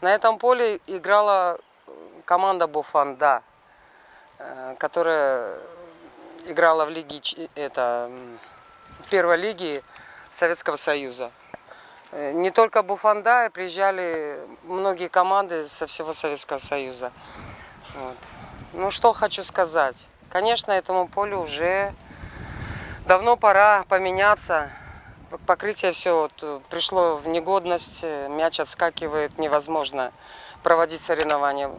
На этом поле играла команда Буфанда, которая играла в лиге, это, в первой лиге Советского Союза. Не только Буфанда, приезжали многие команды со всего Советского Союза. Вот. Ну, что хочу сказать. Конечно, этому полю уже давно пора поменяться. Покрытие все вот пришло в негодность, мяч отскакивает, невозможно проводить соревнования.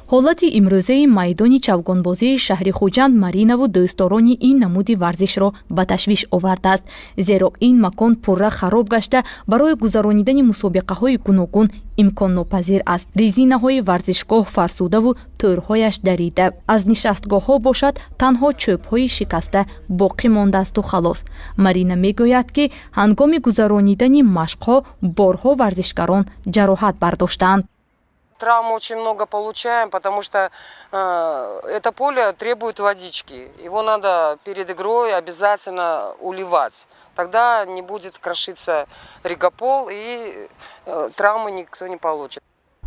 Ҳолати имрӯзаи майдони чавгонбозии шаҳри Хуҷанд Маринаву дӯстдорони ин намуди варзишро ба ташвиш овардааст, зеро ин макон пурра хароб гашта, барои гузаронидани мусобиқаҳои гуногун имконнопазир аст. Резинаҳои варзишгоҳ фарсудаву тӯрҳояш дарида, аз нишастгоҳҳо бошад, танҳо чӯбҳои шикаста боқӣ мондаасту халос. Марина мегӯяд, ки ҳангоми гузаронидани машқҳо борҳо варзишгарон ҷароҳат бардоштаанд. Травм очень много получаем, потому что это поле требует водички. Его надо перед игрой обязательно уливать. Тогда не будет крошиться ригопол, и травмы никто не получит.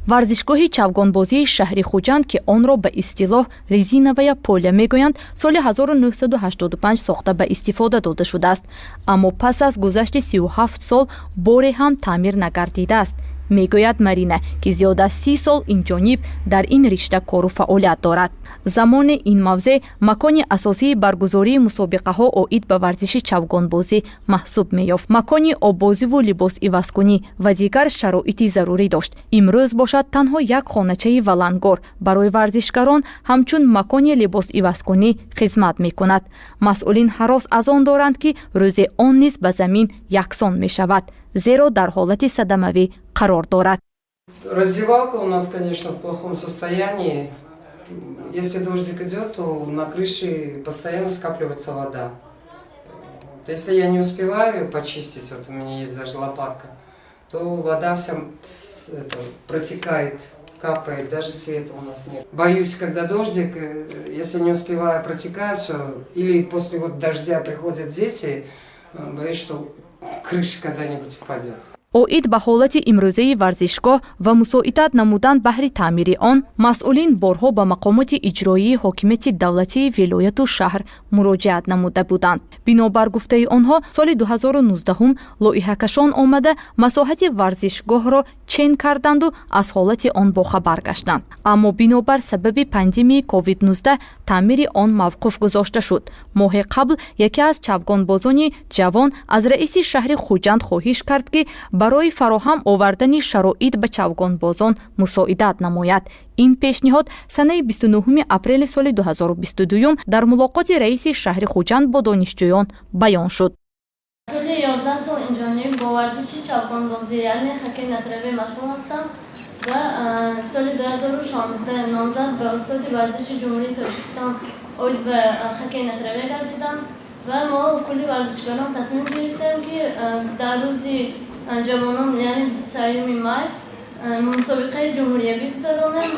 Варзишгоҳи чавгонбозии шаҳри Хуҷанд, ки онро ба истилоҳ резиновая поля мегӯянд, соли 1985 сохта ба истифода дода шудааст, аммо пас аз гузашти 37 сол боре ҳам таъмир нагардидааст, мегӯяд Марина, ки зиёда аз 30 сол инҷониб дар ин ришта кору фаъолият дорад. Замоне ин мавзеъ макони асосии баргузории мусобиқаҳо оид ба варзиши чавгонбозӣ маҳсуб меёфт, макони оббозиву либосивазкунӣ ва дигар шароити зарурӣ дошт. Имрӯз бошад, танҳо як хоначаи валангор барои варзишгарон ҳамчун макони либосивазкунӣ хизмат мекунад. Масъулин ҳарос аз он доранд, ки рӯзе он низ ба замин яксон мешавад, зеро дар ҳолати садамавӣ қарор дорад. Раздевалка у нас, конечно, в плохом состоянии. Если дождик идет, то на крыше постоянно скапливается вода. Если я не успеваю почистить, вот у меня есть даже лопатка, то вода вся это, протекает, капает, даже света у нас нет. Боюсь, когда дождик, если не успеваю, протекает все, или после вот дождя приходят дети, боюсь, что крыша когда-нибудь упадет. Оид ба ҳолати имрӯзаи варзишгоҳ ва мусоидат намудан баҳри таъмири он масъулин борҳо ба мақомоти иҷроии ҳокимияти давлатии вилояту шаҳр муроҷиат намуда буданд. Бинобар гуфтаи онҳо, соли 2019 лоиҳакашон омада, масоҳати варзишгоҳро чен карданду аз ҳолати он бохабар гаштанд, аммо бинобар сабаби пандемияи COVID-19 таъмири он мавқуф гузошта шуд. Моҳе қабл яке аз чавгонбозони ҷавон аз раиси шаҳри Хуҷанд хоҳиш кард, ки барои фароҳам овардани шароит ба чавгонбозон мусоидат намояд. Ин пешниҳод санаи 29 апрели соли 2022 дар мулоқоти раиси шаҳри Хуҷанд бо донишҷӯён баён шуд. Тӯли 11 сол инҷониб бо варзиши чавгонбозӣ, яъне хоккей на траве, машғул ҳастам ва соли 2016 номзад ба устоди варзиши Ҷумҳурии Тоҷикистон оид ба хоккей на траве гардидам. Ва мо кулли варзишгарон тасмим гирифтем, ки дар рӯзи ҷавонон, яъне 23-юми май, мусобиқаи ҷумҳуриявӣ гузаронем,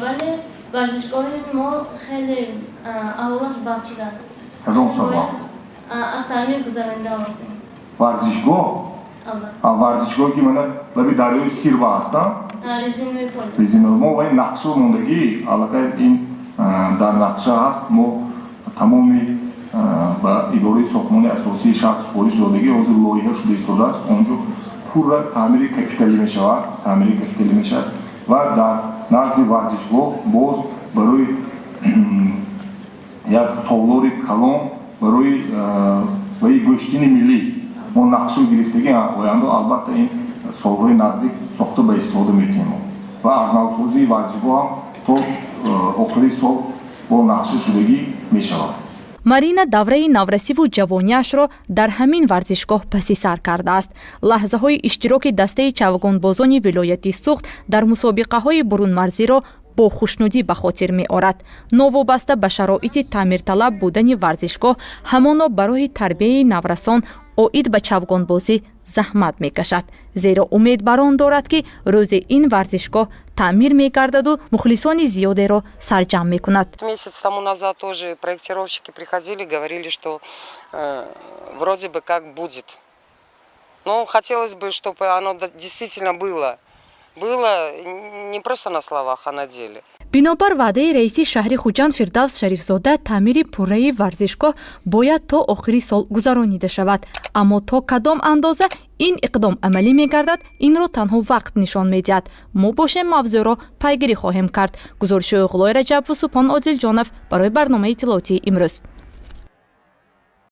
вале варзишгоҳи мо хеле аҳволаш бад шудааст. Кадом сабаб? Аз таъмир гузаронида лозим. Варзишгоҳ? Албатта. Варзишгоҳе, ки мана лаби дарёи Сирва ҳастам? Резиновый поле. Резиновый. Мо ва ин нақша мондагӣ, аллакай ин дар нақша ҳаст. Мо тамоми ба идораи сохтмони асосии шаҳр супориш додагӣ, ҳозир лоиҳа шуда истодааст. Онҷо пурра таъмири капиталӣ мешавад, таъмири капиталӣ мешавад ва дар назди варзишгоҳ боз барои як толори калон барои ваи гӯштини миллӣ мо нақша гирифтагӣ. Оянда, албатта, ин солҳои наздик сохта ба истифода мекунем ва аз навсозии варзишгоҳ ҳам то охири сол бо нақша шудагӣ мешавад. Марина давраи наврасиву ҷавониашро дар ҳамин варзишгоҳ паси сар кардааст. Лаҳзаҳои иштироки дастаи чавгонбозони вилояти Суғд дар мусобиқаҳои бурунмарзиро бо хушнудӣ ба хотир меорад. Новобаста ба шароити таъмирталаб будани варзишгоҳ, ҳамоно барои тарбияи наврасон оид ба чавгонбозӣ заҳмат мекашад, зеро умед бар он дорад, ки рӯзе ин варзишгоҳ таъмир мегардаду мухлисони зиёдеро сарҷамъ мекунад. Месяц тому назад тоже проектировщики приходили, говорили, что вроде бы как будет. Но хотелось бы, чтобы оно действительно было. было не просто на словах, а на деле. Бинобар ваъдаи раиси шаҳри Хуҷанд Фирдавс Шарифзода, таъмири пурраи варзишгоҳ бояд то охири сол гузаронида шавад. Аммо то кадом андоза ин иқдом амалӣ мегардад, инро танҳо вақт нишон медиҳад. Мо бошем, мавзӯъро пайгирӣ хоҳем кард. Гузориши Оғлои Раҷабву Субҳон Одилҷонов барои барномаи иттилоотии «Имрӯз».